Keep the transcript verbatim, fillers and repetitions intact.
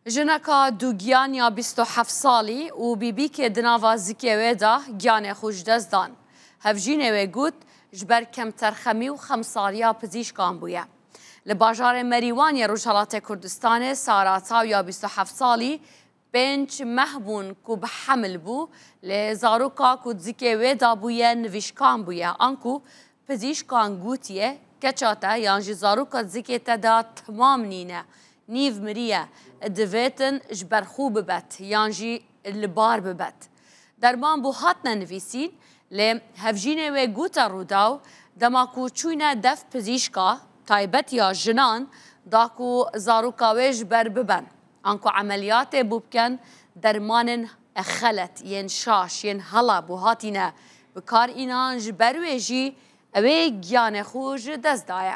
Jineka dugiyan ya bîst û heft salî û bîbîkê di nava zikê wê de giyanê xwe ji dest dan. Hevjînê wê got, ji ber kemterxemî û xemsariya pizîşkan bûye. Li bajarê Merîwan yê Rojhelatê Kurdistanê Sara Taw ya bîst û heft salî pênc meh bûn ku bi hemil bû, lê zaroka ku zikê wê dabûye nivîşkan bûye, anku pizîşkan gotiye, keça te yan jî zaroka zikê te de timam nîne, nîv miriye, divêtin ji ber xwe bibet yan jî li bar bibet. Derman bû hatine nivîsîn, lê hevjînê wê gote Rûdaw, dema ku çûyne dev pizîşka, taybet ya jinan, da ku zaroka wê ji ber biben. Anku emeliyatê bû bikin, dermanên xelet, yên şaş, yên hela bû hatîne bi kar înan, ji ber wê jî ew ê giyanê xwe ji dest daye.